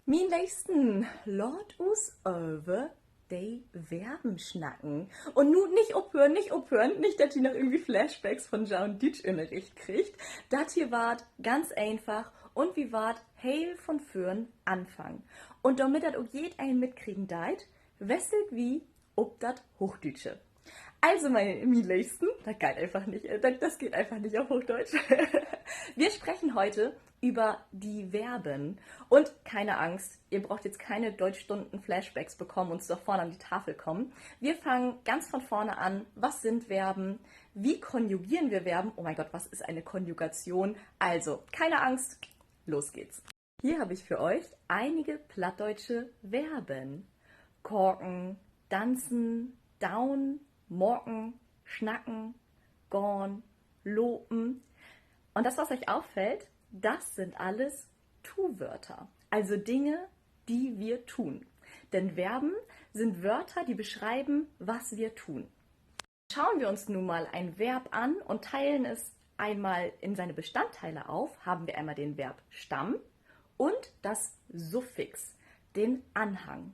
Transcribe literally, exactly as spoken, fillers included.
Mien Leevsten, laat us över de Verben snacken. Un nu nich ophören, nich ophören, nich, dat ji noch irgendwie Flashbacks von jo'n Düütschünnerricht kriegt. Dat hier warrt ganz eenfach un wi warrt heel von vörn anfangen. Un dormit dat ok jedeen mitkriegen deit, wesselt wi op dat Hoochdüütsche. Also, mien Leevsten, dat geiht eenfach nich, äh, dat, das geht einfach nicht auf Hochdeutsch. Wir sprechen heute über die Verben. Und keine Angst, ihr braucht jetzt keine Deutschstunden-Flashbacks bekommen und so vorne an die Tafel kommen. Wir fangen ganz von vorne an. Was sind Verben? Wie konjugieren wir Verben? Oh mein Gott, was ist eine Konjugation? Also, keine Angst, los geht's. Hier habe ich für euch einige plattdeutsche Verben. Kaken, danzen, dauen, maken, snacken, gahn, lopen. Und das, was euch auffällt, das sind alles Tu-Wörter. Also Dinge, die wir tun. Denn Verben sind Wörter, die beschreiben, was wir tun. Schauen wir uns nun mal ein Verb an und teilen es einmal in seine Bestandteile auf, haben wir einmal den Verbstamm und das Suffix, den Anhang.